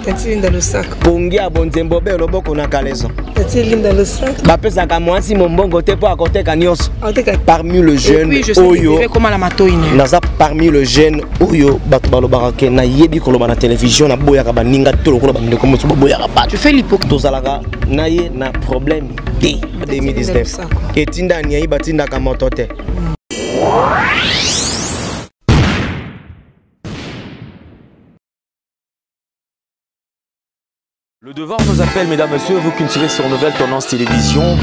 Tati Linda Losako. Pongi ya bonzembo be loboko na kaleso. Tati Linda Losako. Bapesaka mwasi mombongo te mpo akoteka nyonso. Parmi le jeune oyo naza parmi le jeune oyo bato balobaka ke nayebi koloba na télévision naboyaka baninga to lokola bandeko mosusu baboyaka bato. Tozalaka na ye na problème te. 2019 etinda niai batindaka moto te. Le devoir nous appelle, mesdames, messieurs, vous qui nous suivez sur Nouvelle Tendance Télévision.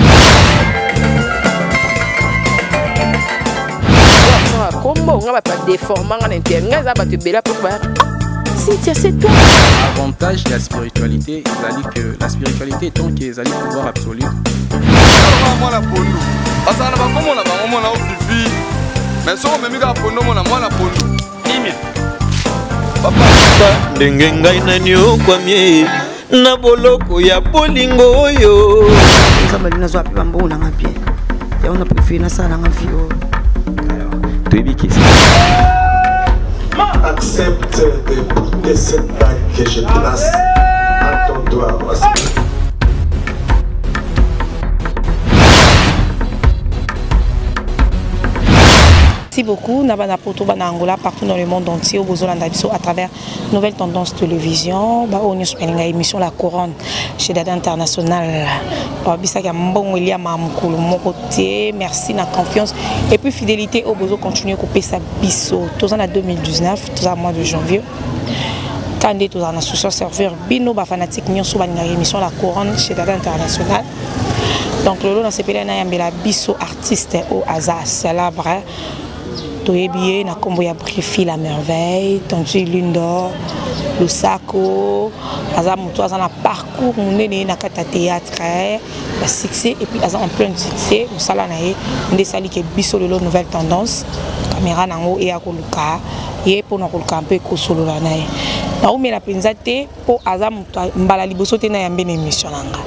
kombo nga bato badeforma nga na interne nga eza bato ebele apo ba Cynthia, c'est toi. Avantage de la spiritualité, ezali que la spiritualité étant que ezali pouvoir absolu. mwana pondu bazala na bakombo na bango mwana ofifi mais soki omemi kaka pondu omona mwana pondu kimia ndenge ngai naniokwami na boloko ya bolingo oyo nzambe alingi nazwa mpe bambongo nanga bien yango na préféré nasala nanga vie oyo toyebi kesi Accepte de porter cette bague que je place à ton doigt. Merci beaucoup na bana poto bana Angola partout dans le monde entier oyo bozolanda biso à travers Nouvelle Tendance Télévision ba oyo nyonso balinga émission La Couronne chez Dada International babisaka mbongo eliama mokolo moko te merci na confiance et puis fidélité oyo bozo continuer kopesa biso toza na 2019 toza mois de janvier ka nde tozala na souci servir bino bafanatique nyonso balingaka émission La Couronne chez Dada International donc lelo nasepeli nayambela biso artiste oyo aza célèbre toyebi ye na nkombo ya Brifi la merveille tonti lune d'or losako aza moto aza na parcours monene na kati ya théâtre ya succès et puis aza en plein succès mosala na ye nde esali ke biso lelo nouvelle tendance caméra nango eya koluka ye mpona koluka mpe kosolola na ye naumela mpenza te mpo aza moto mbala liboso te nayambe na émission na nga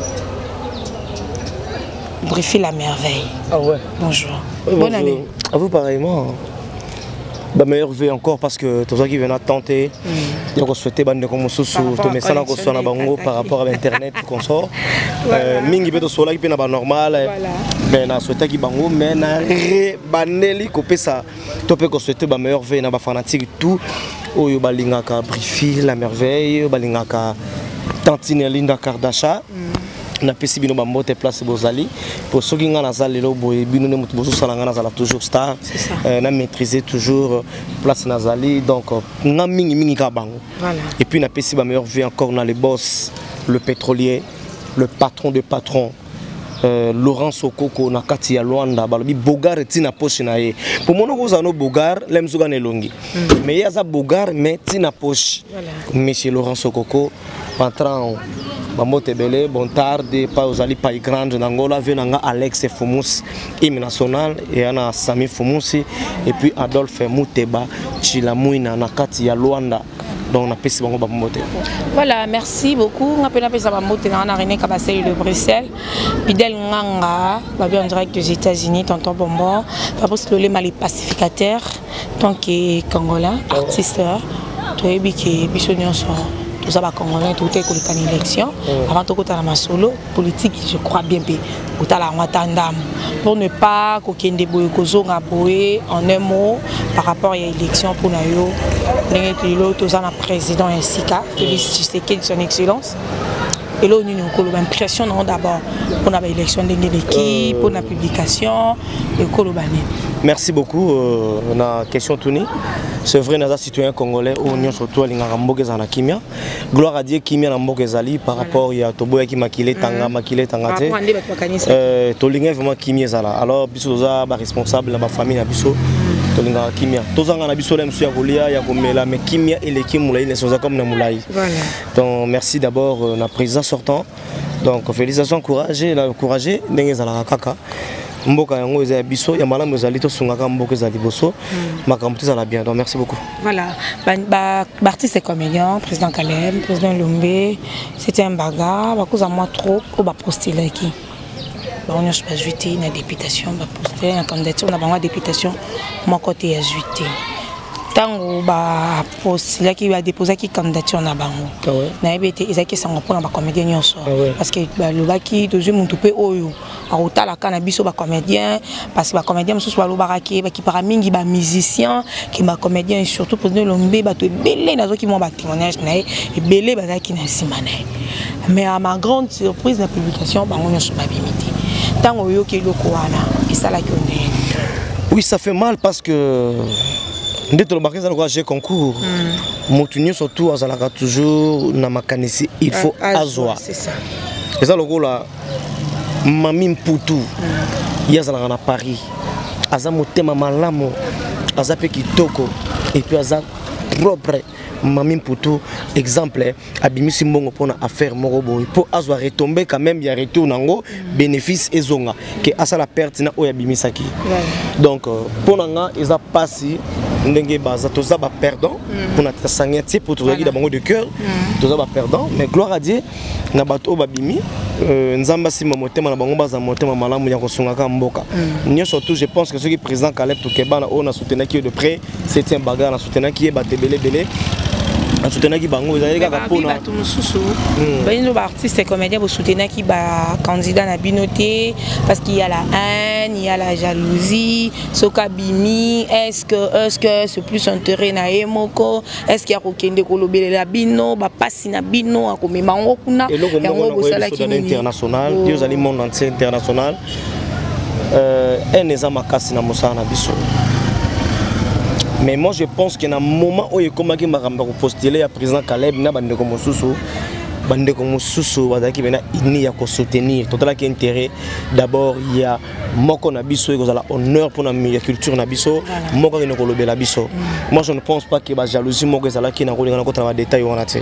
Brifi la merveille. Ah ouais. Bonjour. Oui, bonjour. Bonne année. À vous pareillement. Bah, meilleur vœu encore parce que tout ça qui vient tenter mm. donc souhaiter bande comme mosusu to mesana ko sona bango par rapport à internet consort euh, mingi pe to sola ki pe na ba normal voilà. mais na souhaiter ki bango mais na re baneli ko pesa to pe ko souhaiter ba meilleur vœu na ba fanatique tout oyo balingaka Brifi la merveille balingaka Tantine Linda Kardasha mm. napesi bino bambote place bozali po soki ngai naza lelo boye bino nde moto bozosala ngai nazala toujours star euh, na maîtriser toujours place nazali donc nga mingimingi kaka bango voilà. et puis napesi bameilleure vie encore na le boss le pétrolier le patron de patron euh, Laurent Sokoko na kati ya Luanda balobi Bogar ti na poche na ye po mona kozala no Bogar le mosuka na elongi mm. mais ye aza Bogar mais ti na poche voilà. monsieur Laurent Sokoko patron bambote ebele bon tarde pa ozali pai grande na ngola vie na nga Alex Fumusi hymne national eya na Sami Fumusi et puis Adolphe Muteba Chilamuina na kati ya Luanda donc napesi bango bambote. Voilà, merci beaucoup. Nga pe napesa bambote na na René Kabasele de Bruxelles, Bidel Nganga, babi en direct des États-Unis, tonton Bonbon, Fabrice Lolema les pacificateurs, tant que congolais, artiste, toyebi ke biso nyonso toza bacongolais touta ekoleka na élection avant tokota na masolo politique je crois bien mpe kotala yango ata ndambo pour ne pas kokende boye kozonga boye en un mot par rapport ya élection mpona yo ndenge lelo toza na président ya sika Félix Tshisekedi son excellence eloko nini okoloba impression nango d'abord mpona baélection ndenge eleki mpona publication ekoloba nini merci beaucoup euh, na question tuni c'est vrai naza citoyen congolais oyo nyonso to alingaka mboka ezala na kimia gloire à Dieu kimia na mboka ezali par rapport ya toboyaki makila etanga makila etanga te euh, tolingai vraiment kimia ezala alors biso toza baresponsable na bafamille na biso tolingaka kimia tozanga na biso la mosusu ya kolia ya komela mais kimia eleki molai na oza comme na molai donc merci d'abord euh, na président sortant donc félicitations courage na courage ndenge ezalaka kaka mboka yango eza ya biso ya malamu ezali tosungaka mboka eza liboso makambo te ezala bien donc merci beaucoup voilà baartiste ba, comédien président Kalem président Lombe c'était un bagarre bakoza mwa trop oyo bapostulaki bango nyonso bazwi te na députation bapostule na candidature na bango ya députation moko te yazwi te Ntango bapostilaki, badéposaki candidature na bango, nayebi ete ezalaki esango mpona bacomédien nyonso, parce que balobaki tozwi motu mpe oyo akotalaka na biso bacomédien, parce que bacomédien mosusu balobaka ke bakipaka mingi bamusicien ke bacomédien, et surtout président Elombe. Bato ebele nazwaki mwa batémoignage na ye, ebele bazalaki na nsima na ye. Mais à ma grande surprise, na publication bango nyonso babimi te. Ntango oyoki eloko wana, esalaki yo ndenge? Oui, ça fait mal, parce que nde tolobaka, eza lokola jeu concours. Motu nyonso tu azalaka toujours na makanisi il faut azwa. C'est ça. Eza lokola mami Mputu, ye azalaka na Paris, aza motema malamu, aza mpe kitoko et puis aza propre. Mami Mputu, exemple, abimisi mbongo mpona affaire moko boye mpo azwa retombée quand même ya retour nango, bénéfice ezonga ke asala perte na oyo abimisaki. Donc mpo na nga eza mpasi ndenge baza, toza baperdant mpona tasangia tie mpo tozalaki na bango de cœur, toza baperdant. Mais gloire à Dieu na bato oyo babimi, Nzambe asimba motema na bango, baza motema malamu ya kosungaka mboka nyonso tout. Je pense que soki président Caleb Tokebana oyo nasoutenaki ye de près, c'est un bagarre, nasoutenaki ye, bato ebele ebele nasoutenaki bango, ezalaki kaka mpona bato mosusu bino baartiste comédien bosoutenaki bacandidat na bino te, parce qu'il y a la haine, il y a la jalousie. Soki abimi, est ce que c'est plus intérêt na ye moko? Est ce que akokende kolobelela bino bapasi na bino, akomema yango kuna? Eloko yango moko bosalaki nakoyebi nini? International, yo ozali monde entier international, haine eza makasi na mosala na biso. Mais moi, je pense que na moment oyo ekomaki makambo ya kopostule ya président Caleb na bandeko mosusu, bandeko mosusu bazalaki mpena ini ya kosoutenir. Totalaki intérêt d'abord ya moko na biso, ekozala honneur mpona ya culture na biso moko akende kolobela biso. Moi, je ne pense pas que bajalousie moko ezalaki na kolinga na kota na badetail wana te.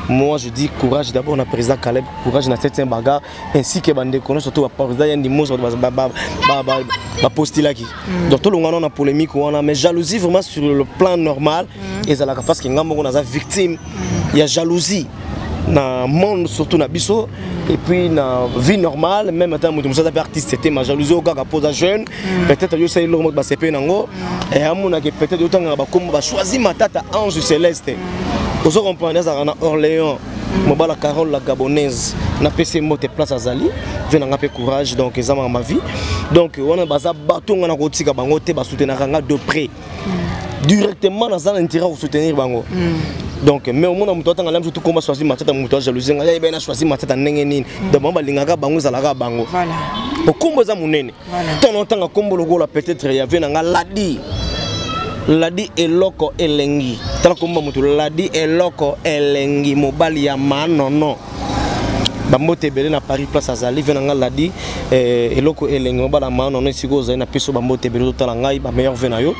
Moi, je dis courage d'abord na président Caleb, courage na septième bagarre, ainsi que bandeko nyonso to baprésident Yandi Moso bapostilaki. Donc tolongwana na polémique wana. Mais jalousie vraiment, sur le plan normal, ezalaka, parce que nga moko naza victime ya jalousie na monde, surtout na biso, et puis na vie normale même. Ata moto mosusu aza mpe artiste te, ma jalousie oyo kaka mpo oza jeune, peut-être yo osali eloko moko basepe nango, amonake peut-être otangaka bakombo bachoisi Matata Ange Céleste, ozo comprendre, azalaka na Orléans, mobala Carole la Gabonaise. Napesi ye mbote place azali, ve nanga mpe courage. Donc eza maka ma vie. Donc wana baza bato nga na kotika bango te, basoutenaka nga de près directement, naza na intérêt ya kosoutenir bango. Donc mais omona moto atanga la mosusu komba Choisi Matata, moto ajalousie nga, yayeba na Choisi Matata ndenge nini. Donc bango balingaka bango, ezalaka bango okombo eza monene. Ntango otanga kombo lokola peut-être ya ve nanga Ladi, Ladi Eloko Elengi, tala kombo moto Ladi Eloko Elengi, mobali ya manono, bambote ebele na Paris place azali. Ve na nga Ladi Eloko Elengi, mobala manono, esika ozali, na peso bambote ebele. Totala ngai bameilleur ve na yo,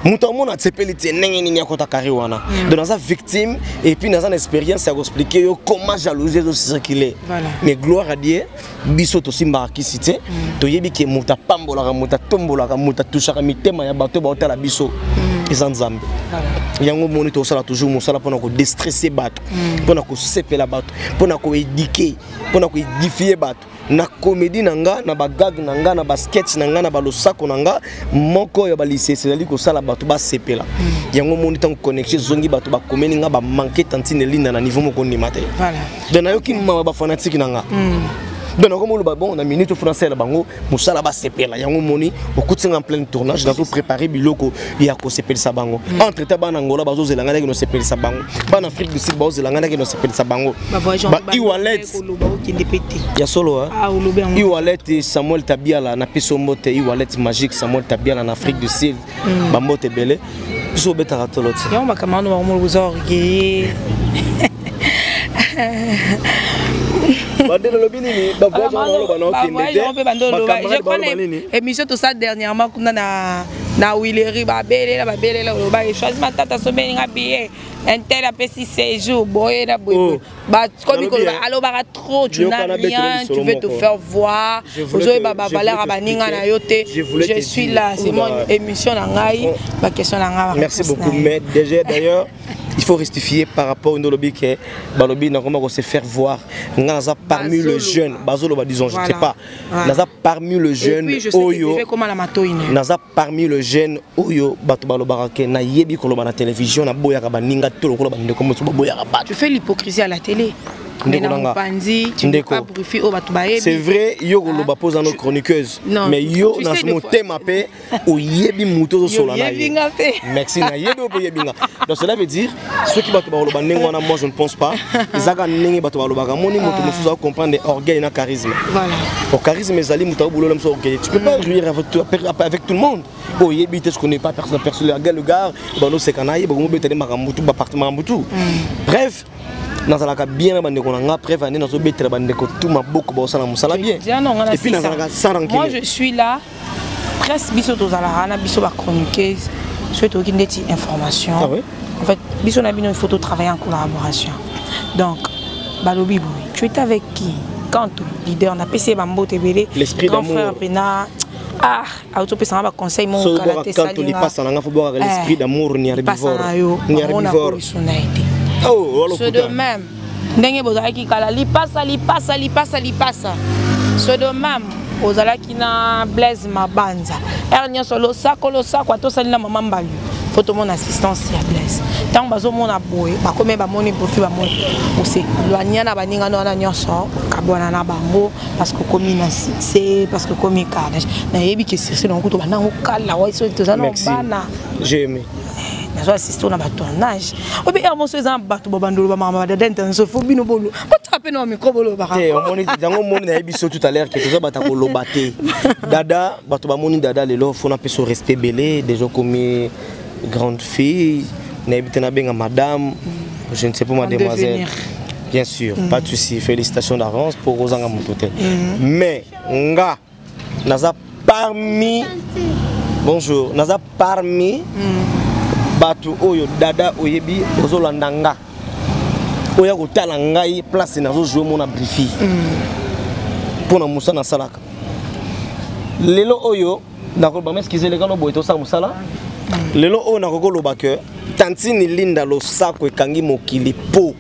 moto amona atsepeli te ndenge nini akota carré wana. Donc naza victime et puis naza na expérience ya koexpliquer yo comment jalousie ezocircule. Mais gloire à Dieu, biso tosimbaka kisi te. Toyebi ke moto apambolaka, moto atombolaka, moto atushaka mitema ya bato baotala biso eza Nzambe. Yango moni tosala toujours mosala mpona kodéstresser bato, mpona kosepela bato, mpona koéduquer, mpona koédifier bato na comédie na nga, na bagag na nga, na basketch na nga, na balosako na nga moko ya balisese ezali kosala bato basepela. Yango moni ntango connexion ezongi, bato bakomeli nga, bamanke tantine Elinda na niveau moko ndima te. Donc nayoki mawa bafanatike na nga. Donc nakomoloba bon, na minute ofuna asalela bango mosala basepela. Yango moni okuti nga en plein tournage, nazo préparer biloko ya kosepelisa bango. Entre temps, bana Angola bazozela ngai ndenge nosepelisa bango, bana Afrique du Sud bazozela ngai ndenge nosepelisa bango. Ba e-wallet ya solo, e-wallet Samuel Tabiala, napesi yo mbote. E-wallet magique Samuel Tabiala na Afrique du Sud, bambote ebele. Biso obetaka tolo te. Yango bacamarade bango boza orgueilleux. Bandele olobi nini? Bavoyage wana oloba na okende te. Émission tosala dernièrement kuna na Huilerie, babelela babelela, oloba Choisi Matata asombeli nga billet, intel apesi séjour boye na boye. Bakomi koloba alobaka trop, tu n'as rien, tu veux te faire voir, ozoyeba bavaleur ya baninga na yo te. Je suis là, c'est mon émission na ngai, baquestion na ngai. Merci beaucoup. Mais déjà, d'ailleurs, Il faut rectifier par rapport nde olobi ke balobi nakoma ko se faire voir. Nga naza parmi le jeune bazoloba, disons, je ne sais pas, naza parmi le jeune oyo, naza parmi le jeune oyo bato balobaka ke nayebi koloba na télévision, naboyaka baninga to lokola bandeko mosusu baboyaka bato. Tu fais l'hypocrisie à la télé. Ndeko nanga, ndeko, c'est vrai, yo koloba mpo oza no chroniqueuse, mais yo na motema mpe oyebi moto ozosola na ye. Merci, nayebi oyo mpo oyebi nga. Donc cela veut dire, soki bato bakoloba ndenge wana, moi je ne pense pas. Ezaka ndenge bato balobaka. Moni, moto mosusu acomprendre orgueil na charisme. Bon, charisme ezali moto akobulola mosu orgueil. Tu peux pas rire avec tout le monde. Oyebi te, je connais pas personne, personne. Le gars banoseka na ye, bakomobetele makambo tu, baparti makambo tu. Bref, nazalaka bien na bandeko na nga. Preuve ane, nazobetela bandeko tu maboko, baosala mosala bien, et puis nazalaka sans rancune. Moi, je suis là, presque biso tozalaka na biso bachroniqueuse, soki toyoki ndeti information. Ah oui? En fait, biso na bino, il faut travailler en collaboration. Donc balobi boye, tu étais avec qui? Quand leader napesi ye bambote ebele. L'esprit Grand frère mpena, ah, autopesanga baconseil. Moko kala te. Lipasa nanga, fo bwakaka l'esprit d'amour ni herbivore ni herbivore. Na ye te. C'est de même ndenge bozalaki kala, lipasa, lipasa, lipasa, lipasa. C'est de même ozalaki na Blaise Mabanza, ere nyonso losako, losako. Atosali na mama Mbalu, fo tomona assistance ya Blaise. Ntango bazomona boye, bakomi, bamoni Brifi, bamoni oseloigna na baningano wana nyonso, okabwana na bango parce que okomi na succès, parce que okomi carnage. Nayebi ke succès nango kutu bandango kala wa so toza na bana. J'ai aimé. Nazo assiste na batournage obi ere moso eza na bato babandolo bamama badada intention, fo bino bolo botaka mpe na bamicro bolobaka. Te, omoni yango, omoni, nayebi so tout à l'heure ke toza bato koloba te. Dada, bato bamoni dada lelo, fo napesa respect ebele. Déjà okomi grande fille, nayebi te nabenga madame, je ne sais pas, mademoiselle, bien sûr. Pas de souci, félicitations d'avance pour ozanga moto te. Mais nga naza parmi, bonjour, naza parmi bato oyo dada oyebi ozolanda nga, oya kotala ngai place nazojouer mona Brifi mpo na mosala nasalaka lelo oyo. Nakoloba, m'excuse, elekano boye, tosala mosala lelo oyo. Nakoki koloba ke tantine Linda, losako ekangi mokili po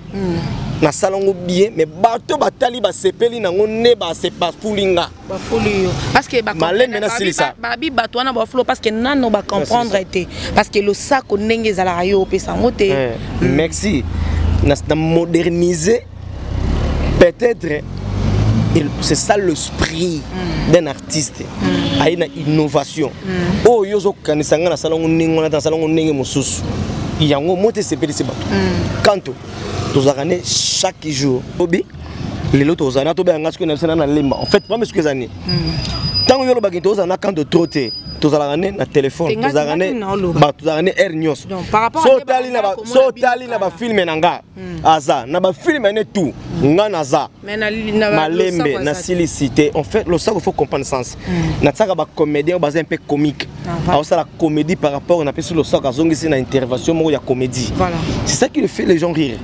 nasala yango bien, mais bato batali, basepeli nango nde bafuli nga. Bafuli yo parce que Malembe, nasilisa. Babi bato wana bafuli parce que nano bacomprendre te, parce que losako ndenge ezalaka, yo opesa yango te. Merci. Na moderniser peut-être, c'est ça l'esprit d'un artiste. Aye na innovation oyo yo ozokanisa nga nasala yango ndenge wana te, nasala yango ndenge mosusu. Yango mo te esepelisi bato. Kanto tozalaka ne chaque jour, obi lelo tozala na tobenga sikoyo na biso na lemba. En fait, problème soki eza nini, ntango yo olobaki tozala na kanto trop te, tozalaka ne na telefone, tozalaka ne, tozalaka ne heure nyonso. So otali na bafilme na nga, aza na bafilme ne tout, nga naza malembe, nasilisi te. En fait, losako, faut comprendre sens. Natiaka bacomédien oyo baza un peu comique, aosala comédie par rapport napesi losako, azongisi na intervention moko ya comédie. C'est ça qui le fait les gens rire.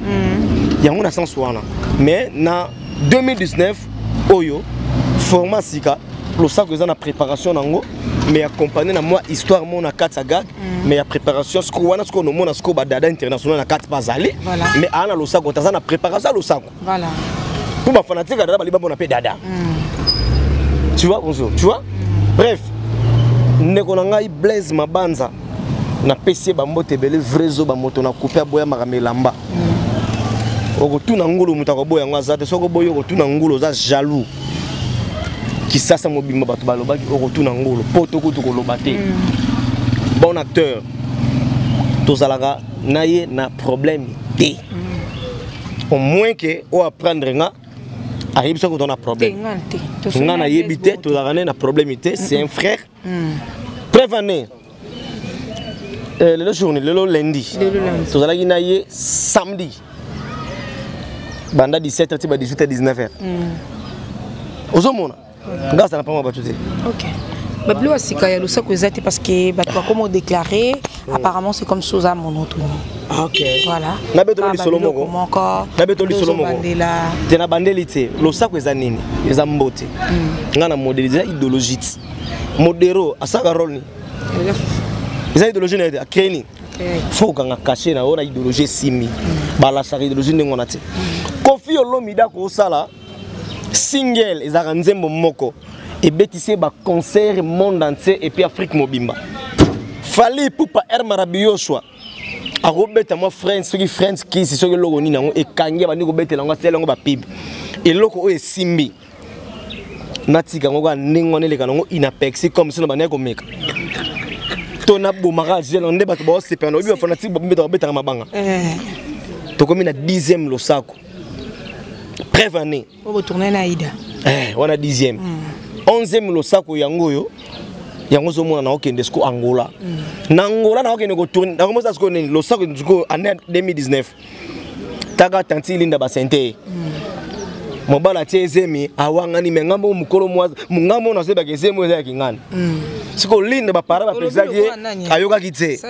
Yango na sens wana. Mais na 2019 oyo, format sika losako eza na préparation nango, mais accompagné na mwa histoire mo na kati ya gag, mais ya préparation sikoyo wana. Sikoyo nomona sikoyo badada international na kati bazali, mais aa na losako te, aza na préparation ya losako mpo bafanatique ya dada bali bamona mpe dada. Tu vois, bonjour, tu vois. Bref, ndeko na ngai Blaise Mabanza, napesi ye bambote ebele. Vrai zo bamoto na coupe aboyamaka melamba. Okotuna ngulu, moto akoboya yango aza te. Soki oboyi, okotuna ngulu, oza jaloux. Kisasa mobimba bato balobaki okotuna ngulu mpo tokutu koloba te. Bon acteur, tozalaka na ye na problème te, au moins ke oyo apprendre nga, ayebi soki oza na problème. Nga nayebi te, tozalaka ne na problème te. C'est un frère. Preuve année, lelo journée, lelo lundi, tozalaki na ye samedi banda 17 ti ba 18 19 heures. Ozomona nga azala pamba bato te. Ok, babiloko ya sika ya losako eza te, parce que bato bakoma odéclaré, apparemment c'est comme soza monotonie. Ok. Voilà. Nabetolo lisolo moko. Moko. Nabetolo lisolo moko te, na bandeli te. Losako eza nini? Eza mbote. Nga na modèle eza idéologie ti modero asalaka role nini? Eza idéologie na ye te, acrée nini? Faut kokanga cachet na yo na idéologie esimbi. Balasaka idéologie ndenge wana te. Koffi Olomide akosala single, ezalaka nzembo moko ebetisi ye baconcert monde entier et puis Afrique mobimba. Fally Ipupa Air Marabiyoshwa akobeta mwa French, soki French kisi, soki eloko nini yango ekangi, abandi kobetela yango, asala yango bapibe. Eloko oyo esimbi, natika yango kaka ndenge wana, eleka nango inaperçu, comme sino bandaki komeka to nabomaka gel nde bato baosepela na oyebi bafanatike babeta, babetaka mabanga. Tokomi na 10e losako, preuve année. Oyo botourne na Aida. Eh, wana 10e, 11e losako yango oyo, yango ozomona naokende siko Angola. Na Angola naokende kotourne, nakomosala sikoyo nini, losako sikoyo année 2019. Taka tanti Linda basente mobali atie ezemi, awangani me ngambo mokolo ngambo nazoyebaka ezemi oyo eza ya kingani. Sikoyo Linda bapara bapesaki ye, ayokaki te.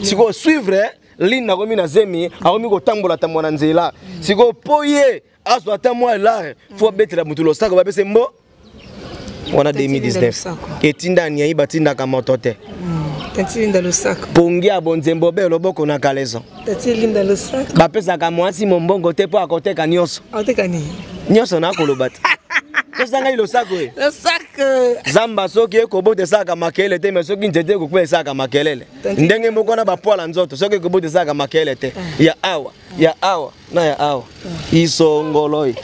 Sikoyo suivre Linda akomi na zemi, akomi kotambola tambola na nzela. Sikoyo mpo ye azwa ata mwa lare, fo abetela motu losako, bapese mbo wana. 2019 etinda niai batindaka moto te. Pongi ya bonzembo be loboko na kalezo. Bapesaka mwasi mombongo te mpo akoteka nyonso nyonso. Nakoloba te, pesa ngai losako e zamba. Soki ekobota esalaka makelele te, me soki nzete ekokwa esalaka makelele. Ndenge moko na bapwala nzoto, soki ekobota esalaka makelele te. Ya awa, ya awa na ya awa isongoloi,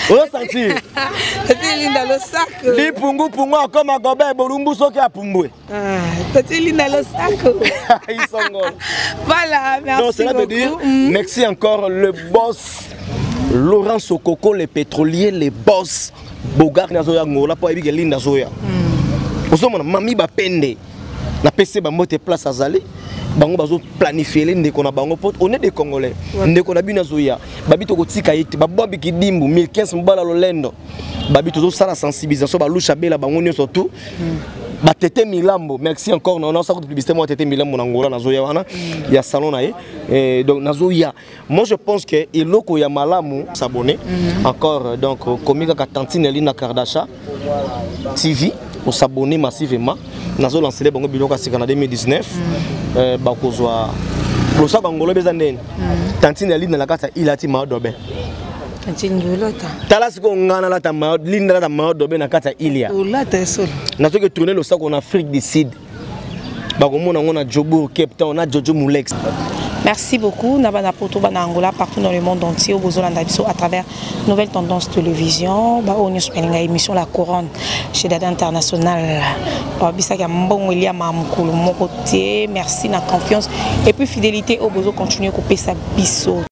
ozosentir lipungupungu akoma kobe bolumbu soki apumbwe. Tati Linda losako. Isongolo. Voilà, merci. Donc cela veut dire merci encore le boss Laurent Sokoko, le pétrolier, le boss Bogart nazoya Ngola po ayebi ke Linda azoya. Ozomona mami bapende napesi bango te place azali, bango bazoplanifiele ndeko na bango po on est des Congolais. Ndeko na bino azoya, babi tokotika ye te, babwabi kidimbu 1015 mobala lolendo, babi tozosala sensibilisation, balusha bela bango nyonso tout batete milambo. Merci encore na osaka publicité mwa tete milambo na Ngola nazoya wana ya salon na ye. Donc nazoya, moi je pense que eloko ya malamu, s'abonner encore. Donc komi kaka tantine Lina Kardasha TV, osabonner massivement. Nazolancele bango biloko ya sika na 2019, bakozwa losako ngolo eza ndeni. Tantine Lina na kati ya ilati madobe. Tala sikoyo ngai nalata Linda alata mayo dobe na kati ya ilia. Nazoki tourne losako na Afrique du Sud, bakomona yango na Jobourg, Cape Town na Jojo Mulex. Merci beaucoup. Nabana Poto, Bana Angola, partout dans le monde entier, au Bozolanda biso à travers Nouvelle Tendance Télévision, ba onu spelinga émission La Couronne chez Dada International. Ba bisaka mbongo elia ma mukulu moko te. Merci na confiance et puis fidélité au bozo continuer ko pesa biso.